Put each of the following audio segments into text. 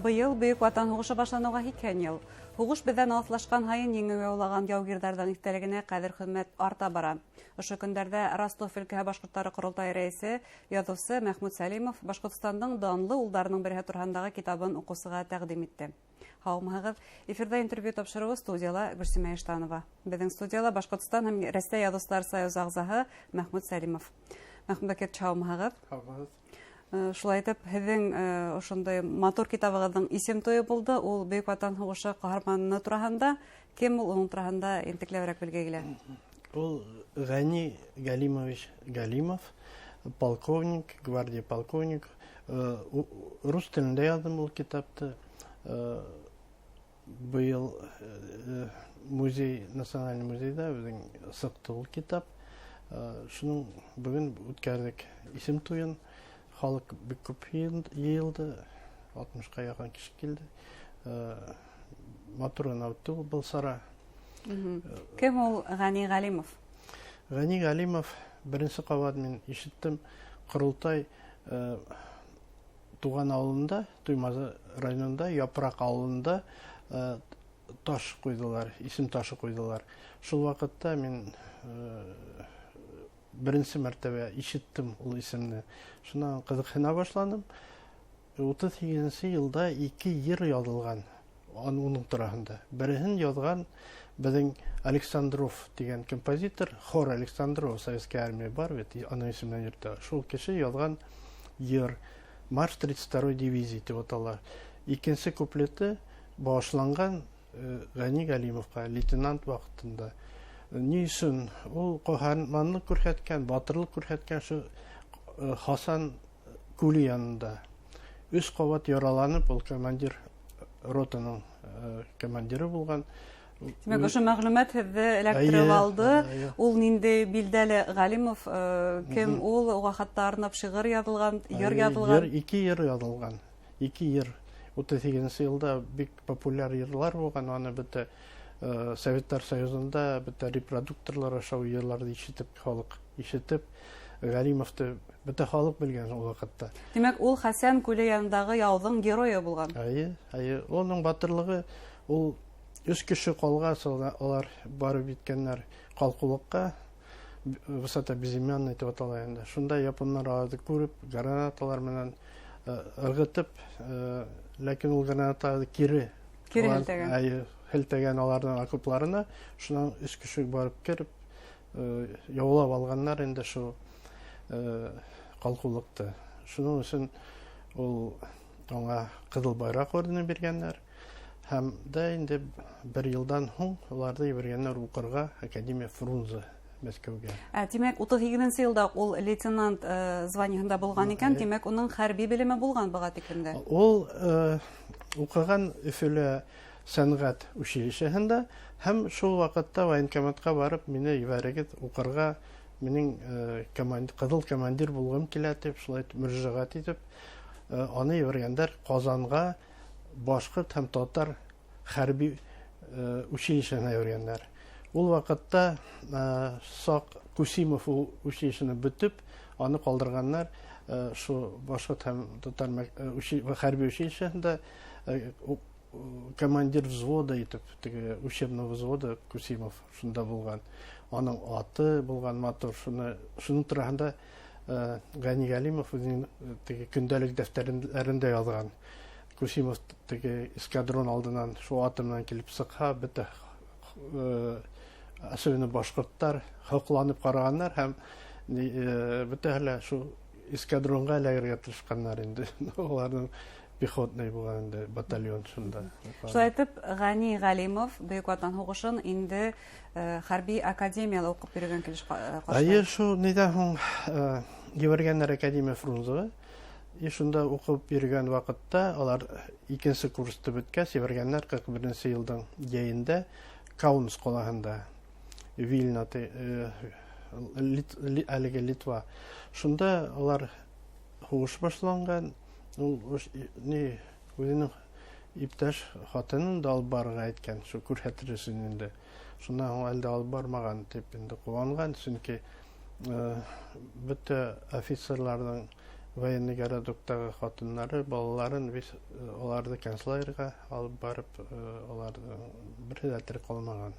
Быйыл Бөйөк Ватан һуғышы башланыуға 80 йыл. Һуғыш беҙҙән алыҫлашҡан һайын еңеү яулаған яугирҙәрҙең иҫтәлегенә ҡәҙер-хөрмәт арта бара. Ошо көндәрҙә Ростов өлкәһе башҡорттары ҡоролтайы рәйесе, яҙыусы Мәхмүт Сәлимов Башҡортостандың данлы улдарының береһе тураһындағы китабын уҡыусыға тәҡдим итте. Һаумыһығыҙ! Эфирҙа интервью тапшырыуы, студияла Гөлсимә Иштанова. Беҙҙең студияла Башҡортостан һәм Рәсәй Яҙыусылар союзы ағзаһы Мәхмүт Сәлимов. Мәхмүт Бәкирович, һаумыһығыҙ! Һаумыһығыҙ! Шулай итеп, һеҙҙең ошондай матур китабығыҙҙың исем туйы булды. Ул Бөйөк Ватан һуғышы ҡаһарманы тураһында. Кем ул, уның тураһында ентекләберәк белге килә. Ул Ғәни Галимович Галимов, полковник, гвардия полковник. Рус телендә яҙҙым ул китапты. Быйыл музей, национальный музейҙа беҙҙең сыҡты ул китап. Шуның бөгөн үткәрҙек исем туйын. Халыҡ бик күп йыйылды, 60-ҡа яҡын кеше килде. Матур ғына үтте ул был сара. Кем ул Ғәни Ғәлимов? Ғәни Ғәлимов, беренсе ҡабат мин ишеттем, ҡоролтай туған ауылында, Туймазы районында, Япраҡ ауылында таш ҡуйҙылар, исем ташы ҡуйҙылар. Шул ваҡытта мин беренсе мәртәбә ишеттем ул исемде. Шунан ҡыҙыҡһына башланым. 38-нсе йылда 2 йыр яҙылған уның тураһында. Береһен яҙған беҙҙең Александров тигән композитор, хор Александров, Советская армия бар бит, аның исеменән йөрөтә. Шул кеше яҙған йыр Марш 32-й дивизии тип атала. Икенсе куплеты бағышланған Ғәни Ғәлимовҡа, лейтенант ваҡытында. Ни өсөн ул ҡаһарманлыҡ күрһәткән, батырлыҡ күрһәткән шу Хасан күле янында. 3 ҡабат яраланып, ул командир ротаның командиры булған. Тимәк, ошо мәғлүмәт һеҙҙе эләктереп алды. Ул ниндәй билдәле Ғәлимов, кем ул, уға хатта арнап шиғыр яҙылған, йыр яҙылған. Йыр, 2 йыр яҙылған. 2 йыр. 38-нсе йылда бик популяр йырлар булған, аны бөтә Советтар Союзында бөтә репродукторлар аша ул йырларҙы ишетеп, халыҡ ишетеп, Ғәлимовты бөтә халыҡ белгән ул ваҡытта. Тимәк, ул Хәсән күле янындағы яуҙың геройы булған. Эйе, эйе. Уның батырлығы, ул 3 кеше ҡалғас, улар барып еткәндәр ҡалҡыулыҡҡа, высота безымянный тип атала инде. Шунда япондар уларҙы күреп, гранаталар менән ырғытып, ләкин ул гранаталарҙы кире Кире һелтәгән. Эйе, һелтәгән аларҙың окопларына. Шунан 3 кеше барып кереп, яулап алғандар инде шул ҡалҡыулыҡты. Шуның өсөн ул аңа Ҡыҙыл Байраҡ ордены биргәндәр. Һәм дә инде бер йылдан һуң уларҙы ебәргәндәр уҡырға Академия Фрунзе Мәскәүгә. Тимәк, 38-нсе йылда ул лейтенант званиеһында булған икән, тимәк, уның хәрби белеме булған быға тиклем дә. Ул уҡыған Өфөлә сәнғәт училищеһында һәм шул ваҡытта военкоматҡа барып, мине ебәрегеҙ уҡырға, минең ҡыҙыл командир булғым килә тип, шулай итеп мөрәжәғәт итеп, аны ебәргәндәр Ҡазанға башҡорт һәм татар хәрби училищеһына ебәргәндәр. Ул ваҡытта Саҡ Кусимов ул училищены бөтөп, аны ҡалдырғандар, шул башҡорт һәм татар хәрби училищеһында, командир взвода итеп, теге учебного взвода Кусимов шунда булған. Аның аты булған матур, шуның тураһында Ғәни Ғәлимов үҙенең теге көндәлек дәфтәрендә яҙған. Кусимов теге эскадрон алдынан шул аты менән килеп сыҡһа, бөтә, особенно башҡорттар һоҡланып ҡарағандар һәм бөтәһе лә шул эскадронға эләгергә тырышҡандар инде. Уларҙың пехотный булған инде батальон шунда. Шулай итеп, Ғәни Ғәлимов Бөйөк Ватан һуғышын инде хәрби академияла уҡып йөрөгән килеш ҡаршылай. Эйе, шул ниҙән һуң ебәргәндәр Академия Фрунзеға. И шунда уҡып йөрөгән ваҡытта алар икенсе курсты бөткәс ебәргәндәр ҡырҡ беренсе йылдың йәйендә Каунас ҡалаһында, Вильна, әлеге Литва. Шунда алар һуғыш башланған. Ул ни, үҙенең иптәш хатынын да алып барырға әйткән, шул күрһәтер өсөн инде. Шунан һуң әлдә алып бармаған тип инде ҡыуанған, сөнки бөтә офицерларҙың Военный городоктағы ҡатындары, балаларын весь уларҙы концлагерға алып барып, уларҙың береһе лә тере ҡалмаған.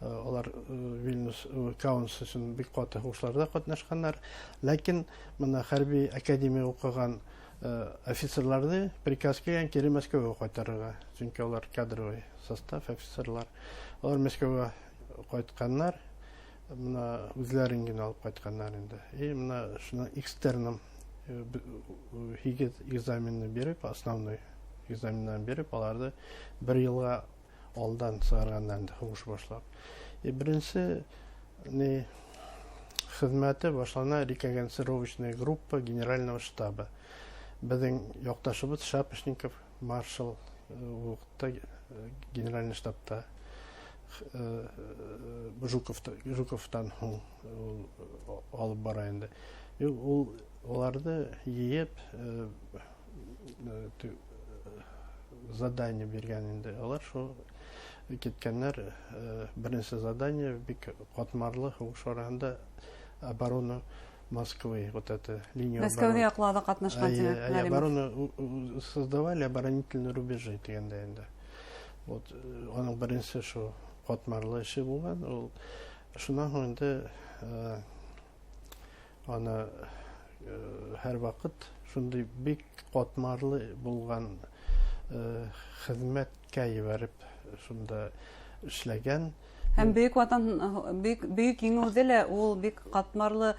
Улар Вильнюс, Каунас өсөн бик ҡаты һуғышларҙа ҡатнашҡандар. Ләкин бына хәрби академия уҡыған офицерларҙы приказ килгән кире Мәскәүгә ҡайтарырға, сөнки улар кадровый состав офицерлар. Улар Мәскәүгә ҡайтҡаннар, бына үҙҙәрен генә алып ҡайтҡаннар инде. И бына шуны экстерном 8 экзаменны биреп, основной экзаменнан биреп, аларҙы бер йылға алдан сығарғандар инде һуғыш башлап. И беренсе ни хеҙмәте башлана рекогносцировочная группа генерального штаба. Беҙҙең яҡташыбыҙ Шапошников маршал ул ваҡытта генеральный штабта Жуковтан һуң ул алып бара инде. И ул уларҙы йыйып задание биргән инде. Улар шул киткәннәр. Беренсе задание бик ҡатмарлы һуғыш араһында оборона Москвы, вот эта линия. Мәскәүҙе яҡлауҙа ҡатнашҡан, тимәк, Ғәлимов. Оборону создавали, оборонительные рубежи тигәндә инде. Вот уның беренсе шул ҡатмарлы эше булған. Ул шунан һуң инде аны һәр ваҡыт шундай бик ҡатмарлы булған хеҙмәткә ебәреп шунда эшләгән. Һәм Бөйөк Ватан, Бөйөк Еңеүҙе лә ул бик ҡатмарлы,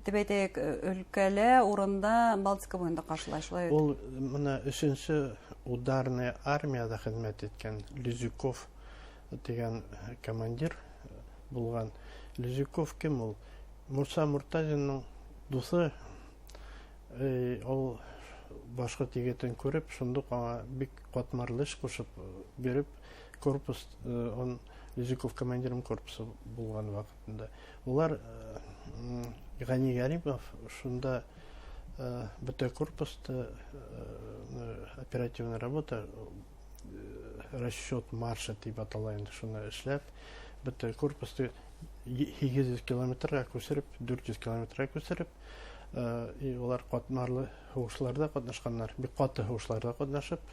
тип әйтәйек, өлкәлә, урында, Балтика буйында ҡаршылай, шулай бит? Ул бына өсөнсө ударная армияда хеҙмәт иткән Лизюков тигән командир булған. Лизюков кем ул? Муса Муртазиндың дуҫы. Ул башҡорт егетен күреп, шундуҡ аңа бик ҡатмарлы эш ҡушып биреп, корпус, он Лизюков командирым корпусы булған ваҡытында. Улар Ғәни Ғәлимов шунда бөтә корпусты оперативная работа, расчет марша тип атала инде, шуны эшләп, бөтә корпусты 800 километрға күсереп, 400 километрға күсереп, и улар ҡатмарлы һуғышларҙа ҡатнашҡаннар, бик ҡаты һуғышларҙа ҡатнашып,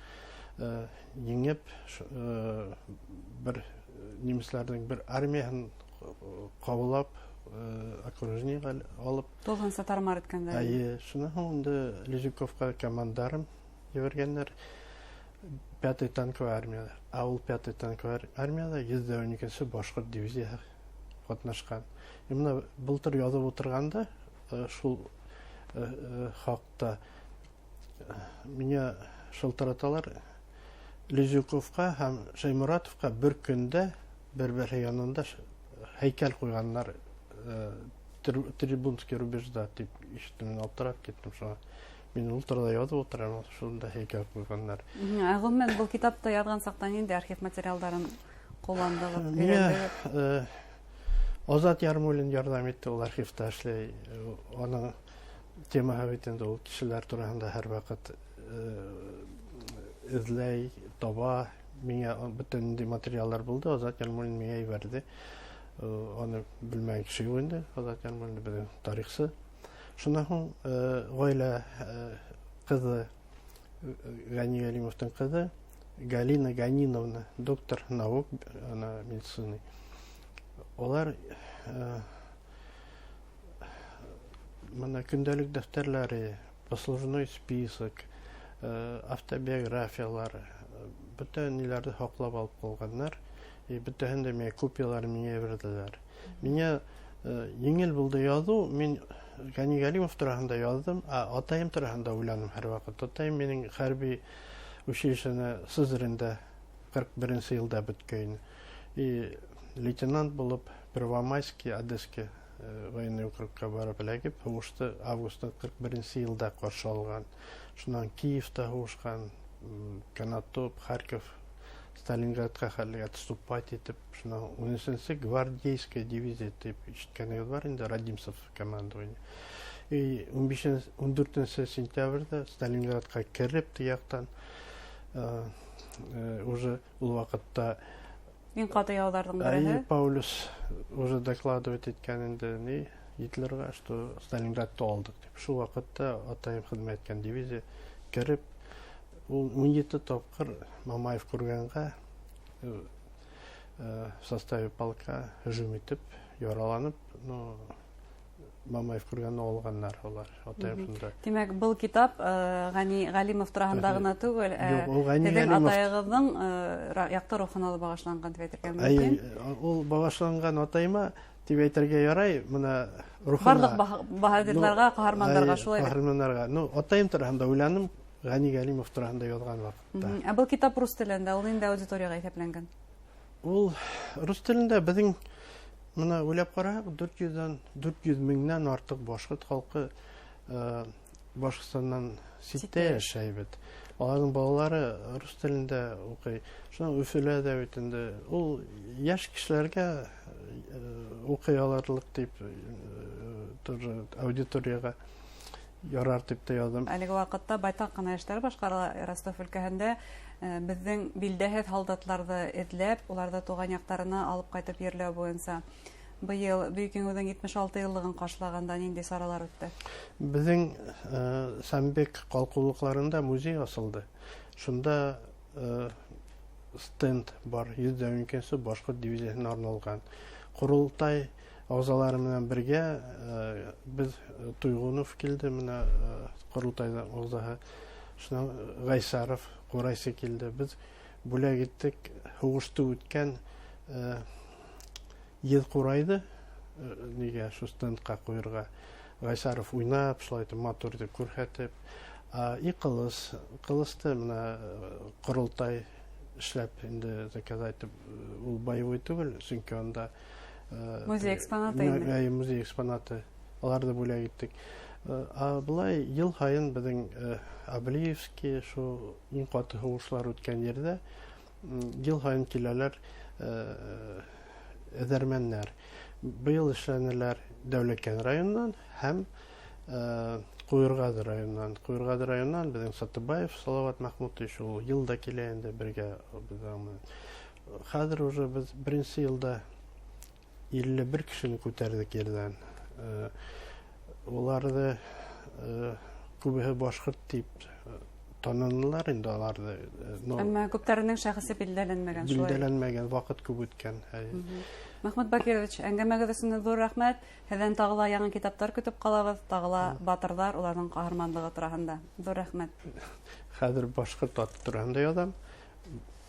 еңеп, бер немецларҙың бер армияһын ҡаулап, окружение алып. Тулыһынса тармар иткәндәр. Әйе, шунан һуң инде Лизюковҡа командарым ебәргәндәр. Пятый танковая армияда. Ә ул пятый танковая армияда 112-нсе башҡорт дивизияһы ҡатнашҡан. И бына былтыр яҙып ултырғанда, шул хаҡта миңә шылтыраталар. Лизюковҡа һәм Шәйморатовҡа бер көндә бер-береһе янында һәйкәл ҡуйғаннар, Трибунский рубежда тип ишеттем, мин аптырап киттем шуға. Мин ул турала яҙып ултырам, шунда һәйкәл ҡуйғаннар. Ә ғөмүмән, был китапты яҙған саҡта ниндәй архив материалдарын ҡулландығыҙ, Миңә, өйрәндегеҙ? Азат Ярмуллин ярҙам итте, ул архивта эшләй. Уның темаһы бит инде ул кешеләр тураһында һәр ваҡыт эҙләй, таба. Миңә бөтә ниндәй материалдар булды, Азат Ярмуллин миңә ебәрҙе. Аны белмәгән кеше юҡ инде, Азат Ярмуллин беҙҙең тарихсы. Шунан һуң, ғаилә, ҡыҙы, Ғәни Ғәлимовтың ҡыҙы Галина Ганиновна, доктор наук, она медицины. Улар, бына көндәлек дәфтәрләре, послужной список, автобиографиялар, бөтә ниләрҙе һаҡлап алып ҡалғандар. И бөтәһен дә миңә копияларын миңә бирҙеләр. Миңә еңел булды яҙыу. Мин Ғәни Ғәлимов тураһында яҙҙым, ә атайым тураһында уйланым һәр ваҡыт. Атайым минең хәрби училищены Сызранда ҡырҡ беренсе йылда бөткәйне. И лейтенант булып Первомайский, Одесский, военный округка барып эләгеп, һуғышты августта ҡырҡ беренсе йылда ҡаршы алған. Шунан Киевта һуғышҡан, Конотоп, Харьков, Сталинградҡа хәлгә отступать итеп, шунан ун өсөнсө гвардейская дивизия тип ишеткәнегеҙ бар инде, Родимцев командование. И ун бишенсе, ун дүртенсе сентябрҙә Сталинградҡа кереп тияҡтан, уже ул ваҡытта Иң ҡаты яуҙарҙың береһе. Әйе, Паулюс уже докладывать иткән инде, ни Гитлерға, что Сталинградты алдыҡ тип. Шул ваҡытта атайым хеҙмәт иткән дивизия кереп, ул 17 тапҡыр Мамаев ҡурғанға в составе полка һөжүм итеп, яраланып, ну, Мамаев ҡурғанын алғандар улар, атайым шунда. Тимәк, был китап Ғәни Ғәлимов тураһында ғына түгел, Юҡ, ул Ғәни һеҙҙең Ғәлимов атайығыҙҙың яҡты рухына ла бағышланған тип әйтергә мөмкин. Эйе, ул бағышланған атайыма тип әйтергә ярай, бына рухына. Барлыҡ баһадирларға, ҡаһармандарға шулай бит. Ҡаһармандарға. Ну, атайым тураһында уйланым, Ғәни Ғәлимов тураһында яҙған ваҡытта. Ә был китап рус телендә, ул ниндәй аудиторияға иҫәпләнгән? Ул рус телендә беҙҙең бына уйлап ҡараһаҡ, 400 меңдән артыҡ башҡорт халҡы Башҡортостандан ситтә Ситтә. йәшәй бит. Уларҙың балалары рус телендә уҡый. Шунан Өфөлә ҙә бит инде. Ул йәш кешеләргә уҡый алырлыҡ тип, тоже аудиторияға ярар тип тә яҙҙым. Әлеге ваҡытта байтаҡ ҡына эштәр башҡарыла Ростов өлкәһендә. Беҙҙең билдәһеҙ һалдатларҙы эҙләп, уларҙы тыуған яҡтарына алып ҡайтып ерләү буйынса. Быйыл Бөйөк Еңеүҙең 76 йыллығын ҡаршылағанда ниндәй саралар үтте? Беҙҙең Самбек ҡалҡыулыҡларында музей асылды. Шунда стенд бар, йөҙ ҙә ун икенсе башҡорт дивизияһына арналған. Ҡоролтай ағзалары менән бергә беҙ Туйғунов килде, бына ҡоролтайҙың ағзаһы. Шунан Ғайсаров, ҡурайсы килде. Беҙ бүләк иттек һуғышты үткән йөҙ ҡурайҙы нигә шул стендҡа ҡуйырға. Ғайсаров уйнап, шулай итеп матур итеп күрһәтеп. И ҡылыс, ҡылысты бына ҡоролтай эшләп инде заказать итеп, ул боевой түгел, сөнки унда Музей экспонаты инде. Музей экспонаты. Уларҙы бүләк иттек. А былай йыл һайын беҙҙең Аблиевский, шул иң ҡаты һуғышлар үткән ерҙә йыл һайын киләләр эҙәрмәндәр. Быйыл эшләнеләр Дәүләкән районынан һәм Ҡуйырғаҙы районынан. Ҡуйырғаҙы районынан беҙҙең Сатыбаев Салават Мәхмүтович ул йыл да килә инде бергә беҙҙең менән. Хәҙер уже беҙ беренсе йылда илле бер кешене күтәрҙек ерҙән. Уларҙы күбеһе башҡорт тип танынылар инде аларҙы. Но Әммә күптәренең шәхесе билдәләнмәгән шулай. Билдәләнмәгән, ваҡыт күп үткән. Әй. Мәхмүт Бакирович, әңгәмәгеҙ өсөн ҙур рәхмәт. Һеҙҙән тағы ла яңы китаптар көтөп ҡалабыҙ, тағы ла батырҙар, уларҙың ҡаһарманлығы тураһында. Ҙур рәхмәт. Хәҙер башҡорт аты тураһында яҙам.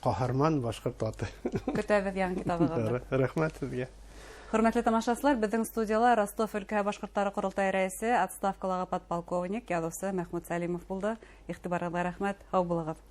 Ҡаһарман башҡорт аты. Көтәбеҙ яңы китабығыҙҙы. Рәхмәт һеҙгә. Хөрмәтле тамашасылар, беҙҙең студияла Ростов өлкәһе башҡорттары ҡоролтайы рәйесе, отставкалағы подполковник, яҙыусы Мәхмүт Сәлимов булды. Иғтибарығыҙға рәхмәт. Һау булығыҙ.